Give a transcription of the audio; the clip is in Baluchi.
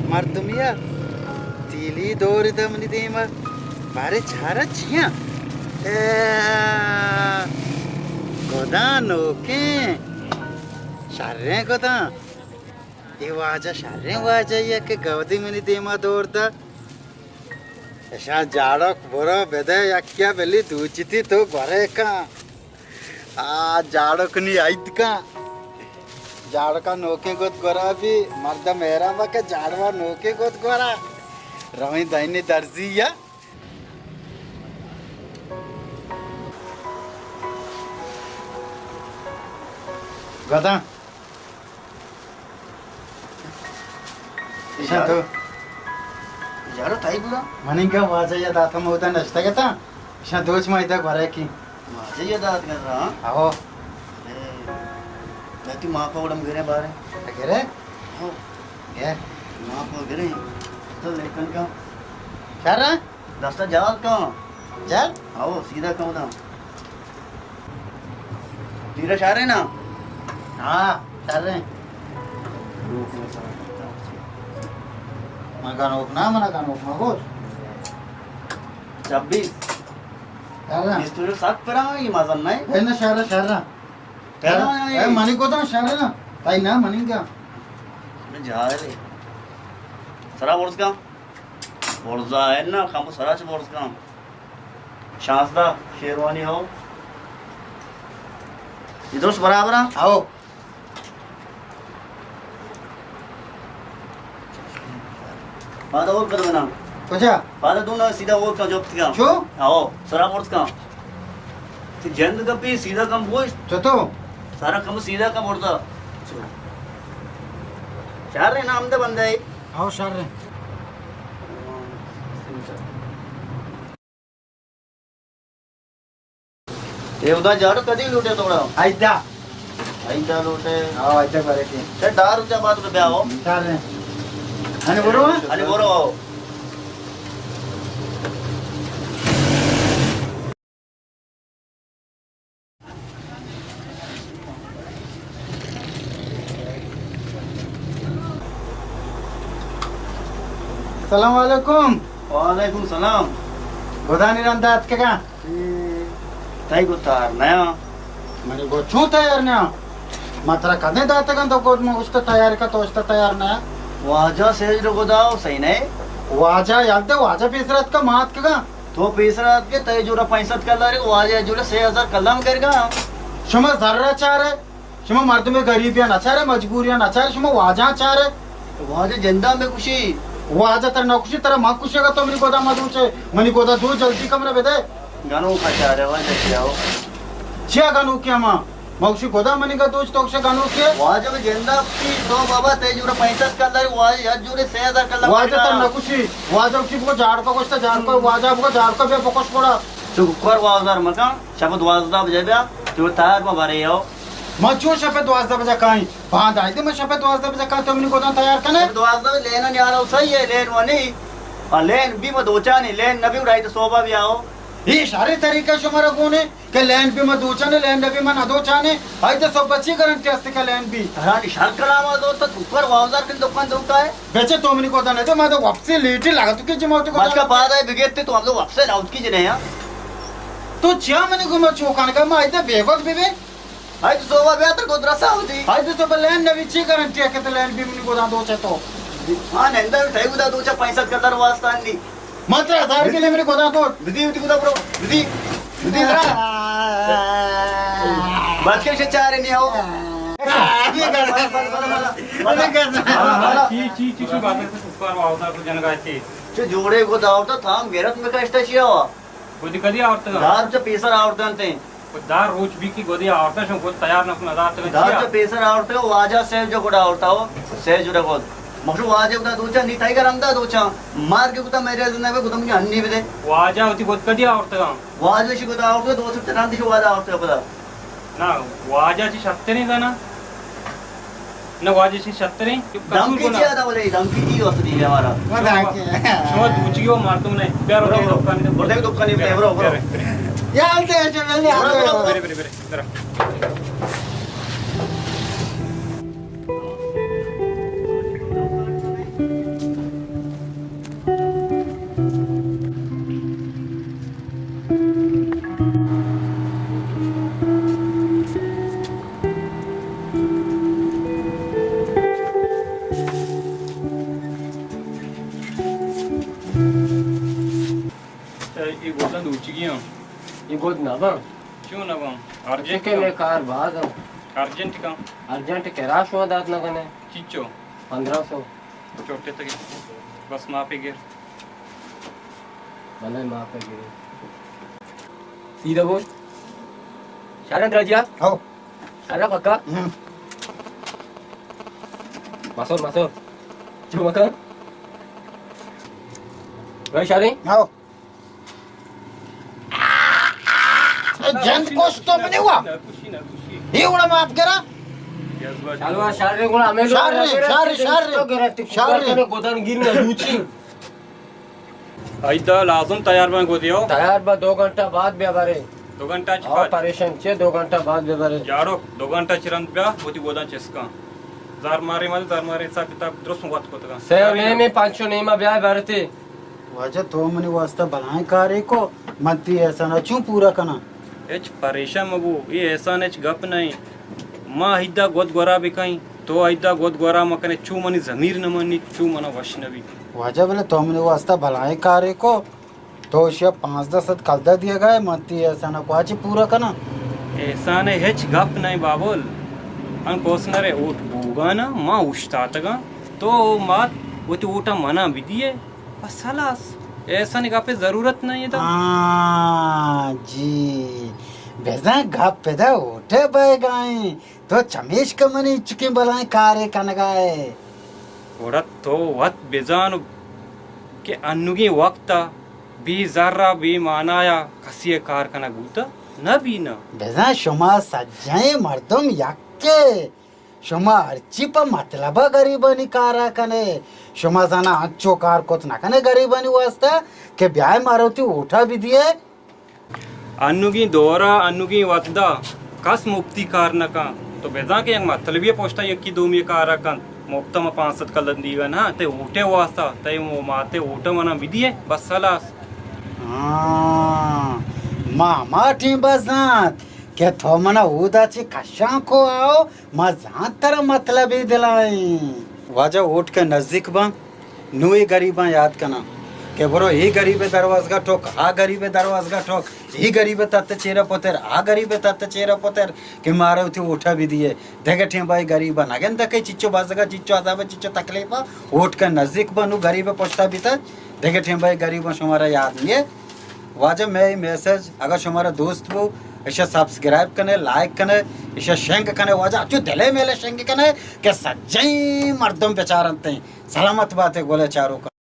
مردمیا تیلی دور دہ منی دیما، بارے چارا چیاں؟ اے، گداں نوکیں، شریں گداں۔ اے واجہ شریں واجہ یا کہ گودی منی دیما دور دہ۔ اشاں جاڑک برو بدے یکیا بلی دوچیتی تو گورے کن۔ آ جاڑک نی عید کن۔ جاڑکا نوکیں گد گورا بی، مردم حیران با کہ جاڑوا نوکیں گد گورا۔ رویں دائنی درزی یا۔ گداں۔ ایشاں تو۔ یارو تئی گڑا؟ منی گا واجہ یا داتا مودا نشتگ اتاں۔ ایشاں دوچ ما ادا گورے کی۔ واجہ یا دات کن رہا؟ آہو۔ اے، میں تی ماں پا اڑم گرے بارے۔ گرے؟ آہو۔ گرے؟ ماں پا گرے۔ تو لیکن کا؟ شر؟ دستا جال کن۔ جال؟ آؤ، سیدھا کن دا۔ تیرا شارے نا؟ ہاں، شارے۔ من گنوک نا، من گنوک مگوش۔ چھبیس۔ شارے۔ بیست و سات پر آئی مزن نہیں؟ اے نا، شارے، شارے۔ شارے۔ اے، اے، منی کو تو شارے نا۔ تائی نا، منی کیا؟ جا رے۔ سرا ورز کا؟ برزا ہے نا، کم سرا چ برز کن۔ شانزدہ شیروانی ہو۔ یہ درست برابر ہیں؟ آؤ۔ پادا اور کر بنا۔ کجا؟ پادا دو نا سیدھا اور کن جب تک۔ چو؟ آؤ، سرا برز کن۔ تی جند کپی سیدھا کم گوشت۔ چتو؟ سارا کم سیدھا کم برزا۔ چو۔ شہر ہے نا، ہم دا بندہ ہے۔ آؤ، شہر ہے۔ اے ادا جاڑو کدی لوٹے توڑا؟ ایدا۔ ایدا لوٹے۔ ہاں، ایدا کرے کے۔ تے ڈار اچا بات پہ بیا ہو۔ چار رہے ہیں۔ ہنی برو، ہاں؟ ہنی برو آؤ۔ السلام علیکم۔ وعلیکم السلام۔ گدانی رند اتکگاں؟ اے، تئی گو تیار نیا۔ منی گو چون تیار نیا؟ ما ترا کدیں داتگاں تو گد ما گوشت تیار کا تو اشتا تیار نیا۔ واجہ سیج رو گداؤ صحیح نئے۔ واجہ یل دے، واجہ پیسر اتکا ما اتکگاں۔ تو پیسرا اتکے، تئی جوڑا پنچ سد کلدار، واجہ جوڑا سے ہزار کلدار کرگا۔ شما زر چارے، شما مردم غریبیاں نہ چارے، مجبوریاں نہ چارے، شما واجہ چارے۔ واجہ جندا میں کشی۔ واجہ تر نہ کشی، ترا ما کشے گا تو منی گودا ما دوچے، منی گودا دو جلدی کمرہ بدے۔ گنوکا چارے، واجہ کیا ہو؟ چیا گنوکیا ما؟ ما گوشی گدا منی گا دوچ تو گوشے گنوکے۔ واجہ بہ جندا کشی تو بابا تئی جوڑا پنچ سد کلدار، واجہ یک جوڑے سے ہزار کلدار واجہ تر نہ کشی۔ واجہ کشی بگو جاڑ کو گوشتا جاڑ کو، واجہ بگو جاڑ کو بیا بکش گڑا۔ چو کر واجدار مکان، شپ دوازدہ بجے بیا، تو تیار ما بارے آؤ۔ ما چو شپ دوازدہ بجے کائیں؟ باند آئی دے ما شپ دوازدہ بجے کائیں تو منی گدا تیار کنے؟ شپ دوازدہ بجے لین نیارا صحیح ہے، لین ونی۔ اور لین بھی ما دوچانی، لین نبی اڑائی تو صوبہ بیا ہو۔ یہ اشارے طریقہ شمارا گونے؟ کہ لین بی ما دوچانے، لین بی ما نہ دوچانے، آئی تے سب بچی گارنٹی است کہ لین بی۔ ترانی شر کلام آ دو تو اوپر واوزار کن دکان دوتا ہے۔ بچے تو منی گودا نہ دے، ما تو واپسی لیٹی لگا تو کہ جما تو بچ کا بعد آئے بگیتے تو ہم تو واپس لاؤت کی جنے ہاں۔ تو چیا منی گما چوکان کا ما آئی تے بے وقت بی بی۔ آئی تو صوبہ بیا تر گود رسا ہوتی۔ آئی تو صوبہ لین نبی چی گارنٹی ہے کہ تو لین بی منی گودا دوچے تو۔ ہاں نندہ تھے گودا دوچا پنچ سد کلدار واسطہ نہیں۔ من ترا ہزار کے لیے میرے گدا کو۔ بدی، بدی گدا برو۔ بدی۔ بدی ترا۔ بچ کے سے چارے نہیں ہو۔ چی، چی، چی، چی بات ہے، تو سکار واوتا تو جنگا چی۔ چو جوڑے کو داوتا تھام غیرت میں کشتا چیا ہوا۔ گودی کدی آورتگا؟ دار چہ پیسر آورتگ انت۔ دار روچ بی کہ گودی آورتگ، شما گود تیار نہ کن، ازار تگا دار چیا؟ چہ پیسر آورتگ، واجہ سیو جو گڑا آورتا ہو، سیو جو گود۔ مخشو واجہ گدا دوچا، نی تائی گرم دا دوچا۔ مار کے گدا میرے زندہ میں گدا مجھے ہنی بدے۔ واجہ ہوتی گود کدی آورتگا؟ واجہ شی گدا آورتگ، دو سو تران دی شو واجہ آورتگ پدا۔ نا، واجہ چی شتریں زنا؟ نہ واجہ چی شتریں؟ دھمکی چی آتا بولے؟ دھمکی چی واسطے دی ہے ہمارا؟ وہ دھمکی۔ شما دوچی ہو مردم نے۔ پیارو برو، دے برو۔ دکان دے۔ برو دے دکان دے، برو، برو۔ یار دے، چلے، یار دے۔ برو، برو، برو، برو۔ گودا دوچگی ہاں۔ یہ گود نہ باں۔ کیوں نہ باں؟ ارجنٹ کہ کن۔ میں کار باز ہاں۔ ارجنٹ کن۔ ارجنٹ کرا شما دات نہ کنے۔ چچو؟ پندرہ سو۔ چوٹے تک۔ بس ما پہ گر۔ بلے ما پہ گر۔ سیدھا بول۔ شارن دراجیا؟ ہاؤ۔ شارا پکا؟ ہم۔ مسور، مسور۔ چو مکن۔ بھائی شارے؟ ہاؤ۔ جند کشت تو منی وا۔ یہ وڑا مات کرا۔ شالوا شارے گڑا ہمیں شارے، شارے، شارے۔ تو گرفتی شارے۔ گودان گیر نہ دوچی۔ ایدا لازم تیار بن گودیو۔ تیار با، دو گھنٹہ بعد بیا بارے۔ دو گھنٹہ چی آؤ بعد؟ پریشان چے، دو گھنٹہ بعد بیا بارے۔ جاڑو، دو گھنٹہ چرند بیا، وتی گودان چسکاں۔ زار مارے مارے، زار مارے حساب کتاب درست وقت کو تکا۔ سے نیمے پانچ و نیمہ بیا بارتے۔ واجہ تو منی واسطہ بلائیں کارے کو، من تی احسانا چوں پورا کناں؟ ہچ پریشان مبو، اے احسان ہچ گپ نہ ایں۔ ما ایدا گد گورا بکئیں، تو ایدا گد گورا مکنے، چو منی ضمیر نہ منی، چو منا وش نہ بی۔ واجہ بلے تو منی واسطہ بلائیں کارے کو، تو اشیا پانزدہ سد کلدہ دیگا ہے، من تی احسانا کواچی پورا کناں؟ احسان ہچ گپ نہ ایں بابل، ان کوسنرے اوٹ بوگانا، ما اوشتاتگاں، تو مات وتی اوٹا منا بدیے۔ بس ہلاس، احسان گپے ضرورت نہ ایں دا۔ ہاں جی، بزاں گپ پدا اوٹے بئیگائیں، تو چمیشکا منی چکیں بلائیں کارے کنگا ئے۔ گڑا تو وت بزان کہ انوگیں وقتا بے زرا بے مانایا کسی کار کنگ بوتا نہ بی نہ۔ بزاں شما سجہیں مردم یکے۔ شما ہرچی پہ مطلبا گریبانی کارا کنے، شما زانا انچو کار کت نہ کنے گریبانی واسطہ کہ بیائے مارا وتی ووٹا بدیے۔ انوگیں دورا، انوگیں وھدا کس مپتی کار نہ کن۔ تو بزاں کہ یک مطلبی پشتا یکی دومی کارا کنت، مپتا ما پانچ سد کلدہ دیگا نہ، تئی ووٹے واسطہ، تئی ماتے ووٹا منا بدیے، بس ہلاس۔ ہاں، ما ہما ٹیم بزانت کہ تو منا اودا چہ کشاں کو آؤ، ما زانت ترا مطلبی دلائیں۔ واجہ ووٹ کہ نزیک باں، نوں اے گریباں یات کناں کہ برو اے گریب ءِ دروازگا ٹک، آ گریب ءِ دروازگا ٹک، اے گریب ءِ تت چیرا پتر، آ گریب ءِ تت چیرا پتر کہ مارا وتی ووٹا بدیے۔ دگہ ٹیمبا اے گریبا نہ گندہ کہ چچو بزگا، چچو عذابا، چچو تکلیفا۔ ووٹ کہ نزیک باں، نوں گریب ءِ پشتا بیتہ، دگہ ٹیمبا اے گریباں شمارا یات نیے۔ واجہ مئے اے میسج اگاں شمارا دوست بو، اشا سبسکرائب کنے، لائک کنے، اشا شنگ کنے، واجہ اچو دلے میلے شنگ کنے کہ سجہیں مردم بچارنتیں۔ سلامت باتے گلے چاروکاں۔